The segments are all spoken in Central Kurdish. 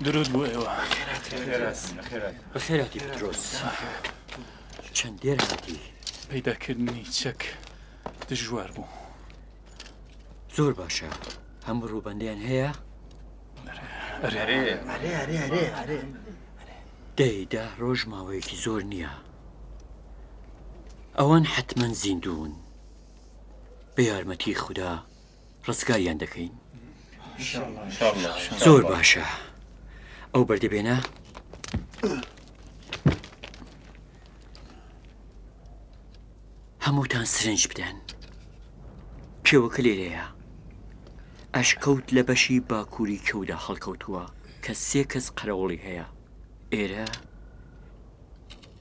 درود بۆ ئێوە. بەخێرهاتی پترۆس. چەند دێر هاتی؟ پەیداکردنی چەک دژوار بوو. زۆر باشە. هەموو ڕووبەندیان هەیە؟ ئەرێ. دەی دە ڕۆژ ماوەیەکی زۆر نییە. ئەوان حەتمەن زیندوون. بە یارمەتی خودا ڕزگاریان دەکەین. زۆر باشە. ئەو بەردە بێنە. هەمووتان سرنج بدەن. کێوەکە لێرەیە. ئەشکەوت لە بەشی باکووری کێودا هەڵکەوتووە کە سێ کەس قەرەوڵی هەیە. ئێرە،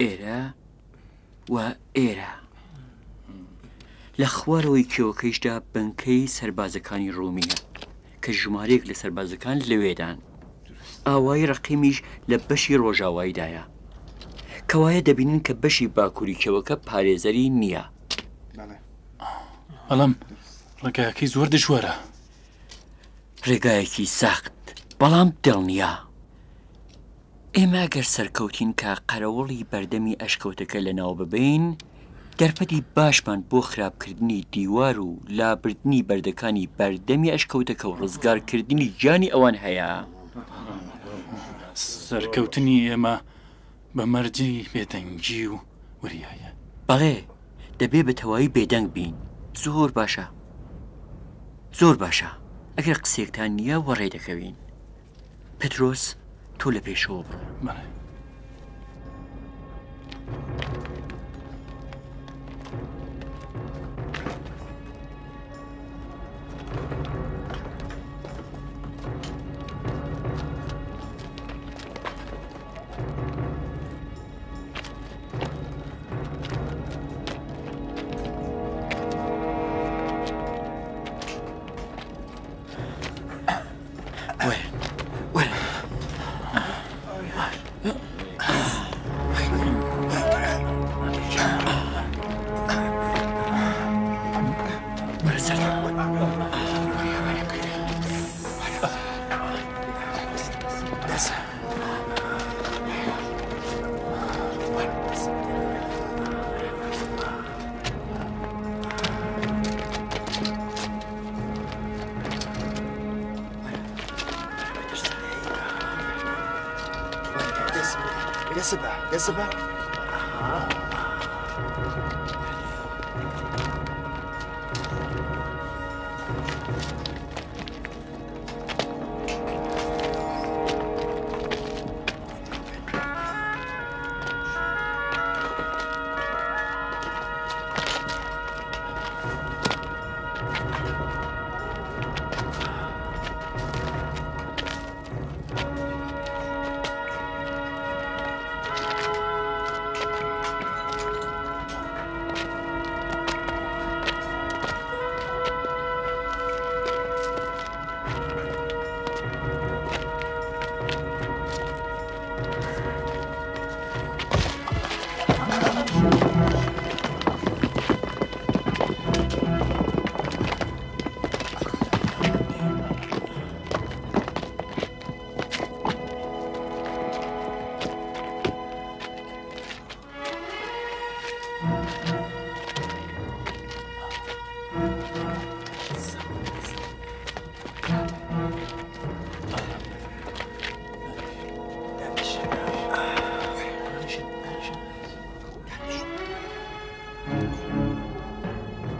ئێرە و ئێرە. لە خوارەوەی کێوەکەیشدا بنکەی سەربازەکانی ڕۆمییە کە ژمارەیەک لە سەربازەکان لەوێدان. ئاوایی ڕەقیمیش لە بەشی ڕۆژاواییدایە. کەوایە دەبینن کە بەشی باکووری کێوەکە پارێزەری نییە. بەڵام ڕێگایەکەی زۆر دژوارە. ڕێگایەکی سەخت، بەڵام دڵنیا. ئێمە گەر سەرکەوتین کە قەرەوڵی بەردەمی ئەشکەوتەکە لەناو ببەین، دەرفەتی باشمان بۆ خراپکردنی دیوار و لابردنی بەردەکانی بەردەمی ئەشکەوتەکە و ڕزگارکردنی گیانی ئەوان هەیە. سەرکەوتنی ئێمە بە مەرجی بێدەنگی و وریایە. بەڵێ، دەبێ بە تەواوی بێدەنگ بین. زۆر باشە. زۆر باشە. ئەگەر قسەیەکتان نییە، وەڕێ دەکەوین. پترۆس، تۆ لە پێشەوە بڕۆ. بەڵێ.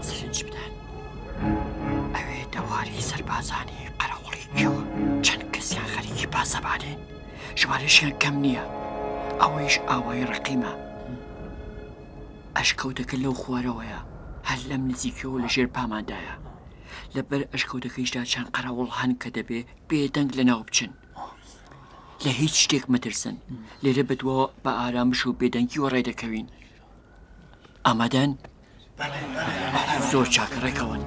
سرنج بدەن ئەوێ دەواری سەربازانی قەرەوڵی کێوە چەند کەسیان خەریکی پاسەبانین ژمارەشیان کەم نییە ئەوەیش ئاوایی ڕەقیمە ئەشکەوتەکە لەو خوارەوەیە هەر لەم نزیکەوە لە ژێر پاماندایە لەبەر ئەشکەوتەکەیشدا چەند قەرەوڵ هەن کە دەبێ بێدەنگ لەناو بچن لە هیچ شتێک مەترسن لێرە بەدواوە بە ئارامش و بێدەنگیوە ڕێ دەکەوین ئامادەن؟ زۆر چاکە ڕێکەوەن.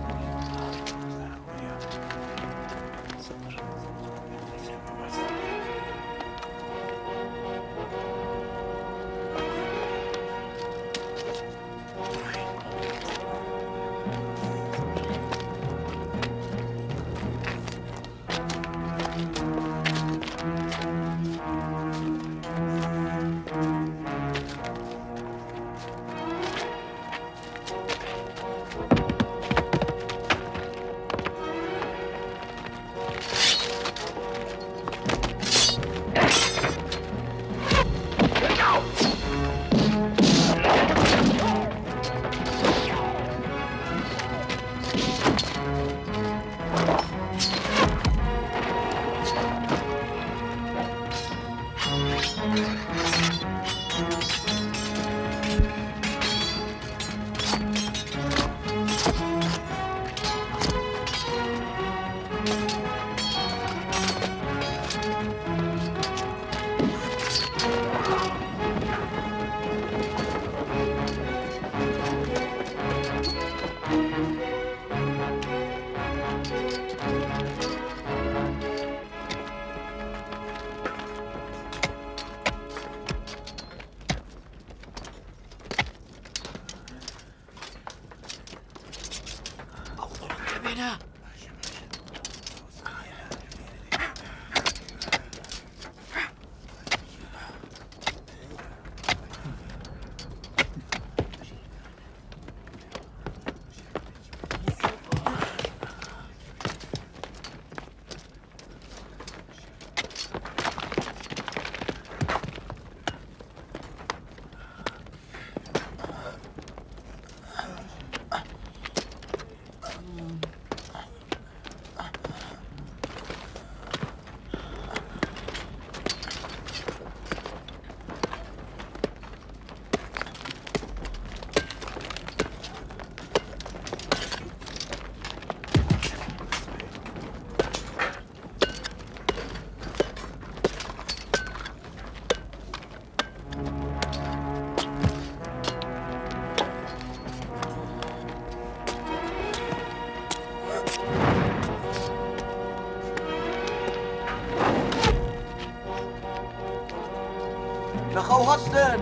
لە خەو هەستن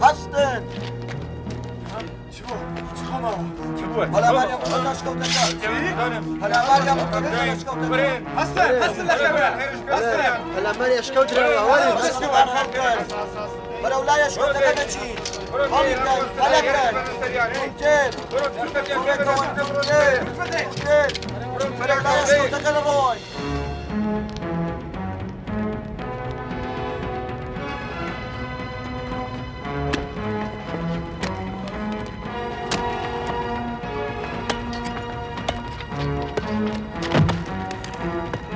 هەستن پەلاماری ئەشکەوت دراوە وەرن بەرەو لای ئەشکەوتەکە دەچین هەڵیکەن هەلەکەن توندتر بڕێکەوە توندتر توندتر بەرەو لای ئەشکەوتەکە دەڕۆین.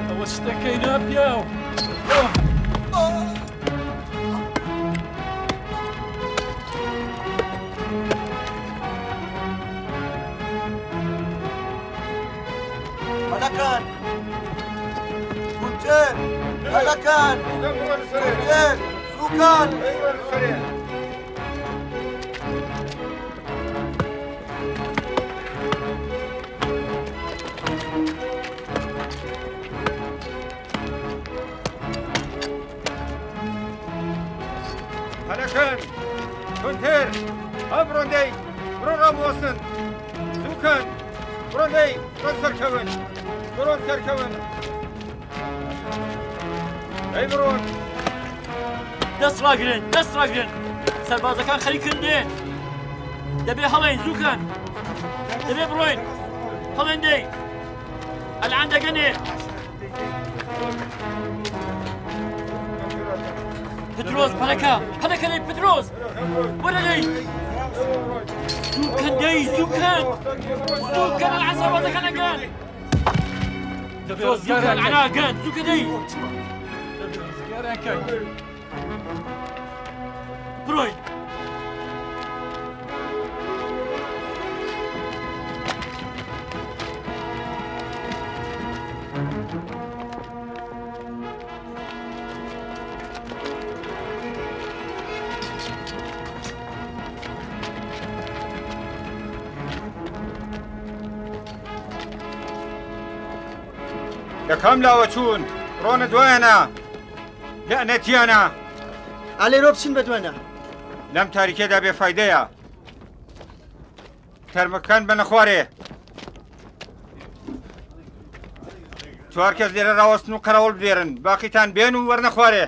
ئەوە چ دەکەی ناپیاو؟ هەلەکەن توندتر هەلەکەن توندتر زووکەن. هەلەکەن توندتر ئەبڕۆن دەی بڕۆ ڕابوەستن زووکەن بڕۆن دەی بڕۆن سەرکەون بڕۆن سەرکەون ئەی بڕۆن. دەست ڕاگرن دەست ڕاگرن سەربازەکان خەریکن دێن دەبێ هەڵێن زووکەن دەبێ بڕۆین هەڵێن دەی ئەلعان دەگەنێ پترۆس پەلەکە پەلەکە لێی پترۆس وەرە لێی زووکەن دەی زووکەن زووکەن ئەلعان سەربازەکان ئەگەن پترۆس زووکە ئەلعان ئەگەن زووکە دەی بڕۆین. لە کام لاوە چوون؟ ڕۆنە دوایانە لەعنەتیانە. ئا لێرەوە بچین بە دواینا. لەم تاریکیەدا بێ فایدەیە. تەرمەکان بەنە خوارێ. چوار کەس لێرە ڕاوەستن و قەرەوڵ بدێرن، باقیتان بێن و وەرنە خوارێ.